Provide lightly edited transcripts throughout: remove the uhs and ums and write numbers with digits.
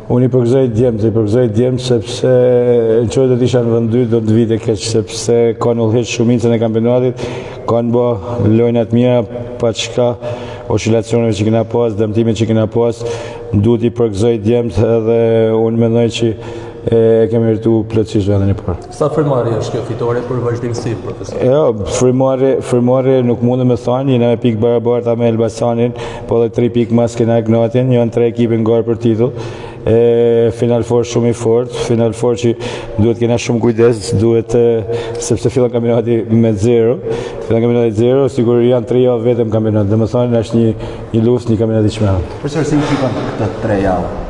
Unë i përgëzoj djemtë, i përgëzoj djemtë sepse në qoftë do të isha në vend dytë do të vinte keq sepse kanë udhëheq shumicën e kampionatit, kanë bë lojna të mira, paçka oscilacioneve që kena pas, dëmtimet që kena pas, duhet i përgëzoj djemtë edhe unë mendoj që e kemi meritu plotësisht vendin e parë. Sa frymëmarrje është kjo fitore për vazhdimësi, profesor? Jo, frymëmarrje, frymëmarrje nuk mundem me thanë, jena me pikë barabarta me Elbasanin, po edhe 3 pikë mas kena Egnatian, janë 3 ekipe në garë për titull. E Final Four shumë i fort, Final Four që duhet kena shumë kujdes, duhet sepse fillon kampionati me zero, fillon kampionati zero, sikur janë 3 javë vetëm kampionat, domethënë është një një luftë, një kampionat i çmendur. Profesor, si i shikon këto 3 javë?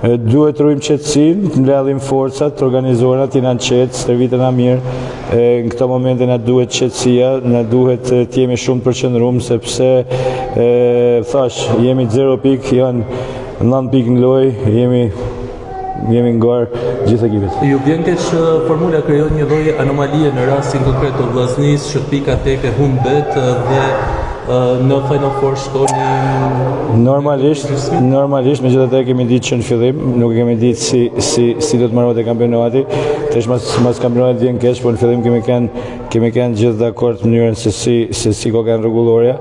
Duhet të rujmë qetësinë, të mbledhim forcat, të organizohena, të jena qetë, stërvitena mirë. E, në këto momente na duhet qetësia, na duhet të jemi shumë të përqendruar sepse e thash, jemi 0 pikë, janë 9 pikë në lojë, jemi jemi në garë gjithë ekipet. Ju vjen keq që formula krijon një lloj anomalie në rastin konkret të Vllaznisë që pika tek e humbet dhe në Final Four shkoni Normalisht, normalisht megjithatë e kemi ditë që në fillim, nuk e kemi ditë si si si do të mbaronte kampionati. Tash mas mas kampionatit vjen keq, por në fillim kemi qenë kemi qenë gjithë dakord në mënyrën se si se si ka qenë rregullorja.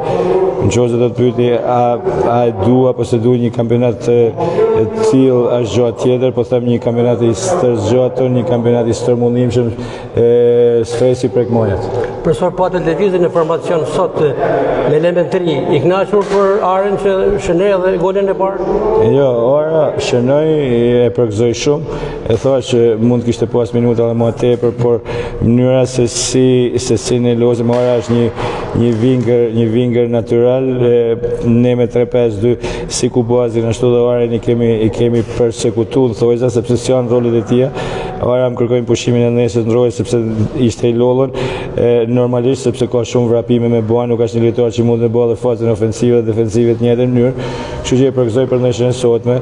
Në qoftë se do të pyetni a a e du apo s'e du një kampionat të, të tillë është gjë tjetër, po them një kampionat i stërzgjatur, një kampionat i stërmundimshëm, e stresi prek majat. Profesor patët lëvizje në formacion sot me element të ri, i kënaqur për Arën që shënoi edhe golin e parë? Jo, Ara shënoi, e përgëzoj shumë, e thash që mund të kishte pas minuta edhe më tepër, por mënyra se si se si ne lozim Ara është një një winger, një winger natyral, e, ne me 3-5-2 si Kubazin ashtu dhe Arën i kemi i kemi persekutu në thojza sepse s'janë rolet e tija. Ara më kërkoi pushimin e nesër të ndrojë sepse ishte i lodhun, e, normalisht sepse ka shumë vrapime me bua, nuk është një lojtar që mund të bëjë dhe fazën ofensive dhe defensive të njëjtën mënyrë. Kështu që e përgëzoj për ndeshjen e sotme.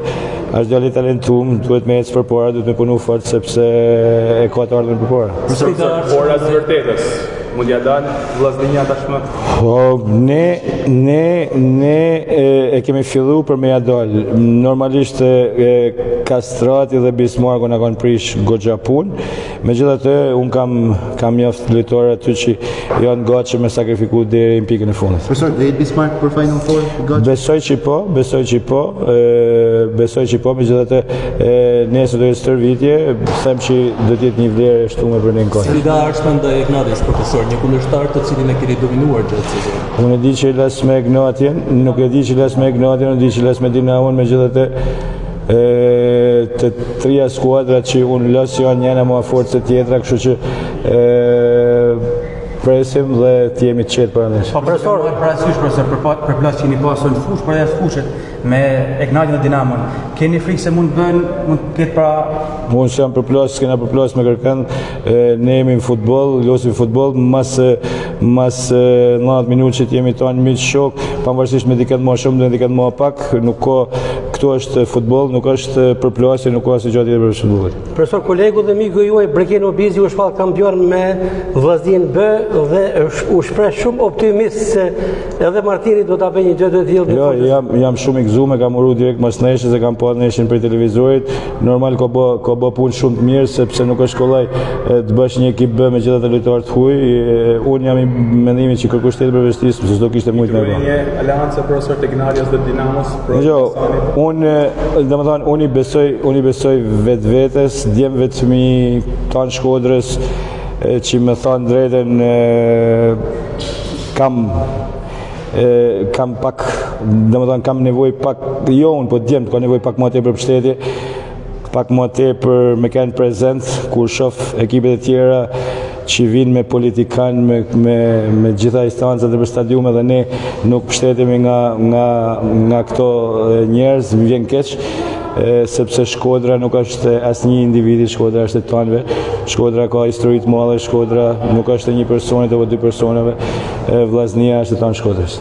Është djalë i talentum, duhet me ecë përpara, duhet me punu fort sepse e ka të ardhmen përpara. Profesor, ora së vërtetës. Mund t'ia dalë Vllaznia tashmë? Po, ne ne ne e, e kemi fillu për me ja dal. Normalisht e, e, Kastrati dhe Bismarku na kanë prish goxha punë. Megjithatë, un kam kam mjaft lojtarë aty që janë gatshëm me sakrifiku deri në pikën e fundit. Profesor, do jetë Bismarck për Final Four? Gatshëm? Besoj që po, besoj që po, e, besoj që po, megjithatë e, nesër do jetë stërvitje, them që do të jetë një vlerë e shtume për ne në kohë. Sfida e ardhshme ndaj Egnatias, profesor, një kundërshtar të cilin e keni dominuar gjatë sezonit. Unë e di që lus me Egnatian, nuk e di që lus me Egnatian, unë di që lus me Dinamon, megjithatë e, të trija skuadrat që unë lus janë njëna më e fortë se tjetra, kështu që e, presim dhe të jemi të qetë para ndeshjes. Po profesor, parasysh profesor për përplasje që keni pasur në fushë, por jashtë fushës me Egnatian dhe Dinamon. Keni frikë se mund të bën, mund të ketë pra Unë s'jam përplas, s'kena përplas me kërkën, e, ne jemi në futboll, losim futboll, mas, mas 90 minutë që të jemi tanë miq shok, pavarësisht me dikën më shumë, me dikën më pak, nuk ka, këtu është futboll, nuk është përplasje, nuk ka asgjë tjetër përveç futbollit. Profesor, kolegu dhe miku juaj Brekin Obizi u shpall kampion me Vllazninë B dhe u shpreh shumë optimist se edhe Martini do ta bëjë një gjë të tillë. Jo, jam jam shumë i gëzuar, e kam uru direkt mas ndeshjes, e kam pa ndeshjen prej televizorit. Normal ka bë ka bë punë shumë të mirë sepse nuk është kollaj të bësh një ekip B me gjithë ata lojtarë të huaj. Unë jam i mendimit që kërkush tjetër përveç tij, sepse s'do kishte mujt me bë. Një aleancë profesor të Egnatias dhe Dinamos pro Jo, unë, domethënë, unë i besoj, unë i besoj vetvetes, djemve të mi, tanë Shkodrës, që me thanë drejtën, kam e, kam pak, domethënë, kam nevojë pak, jo unë, po djemtë, ka nevojë pak më tepër mbështetje, pak më tepër me kenë prezent, kur shof ekipet e tjera që vinë me politikan, me, me, me gjitha instancat dhe për stadiume dhe ne nuk mbështetemi nga, nga, nga këto njerëz, më vjen keq, e, sepse Shkodra nuk është asnjë individi, Shkodra është e tanëve, Shkodra ka histori të madhe, Shkodra nuk është e një personit apo dy personave, e, Vllaznia është e tanë Shkodrës.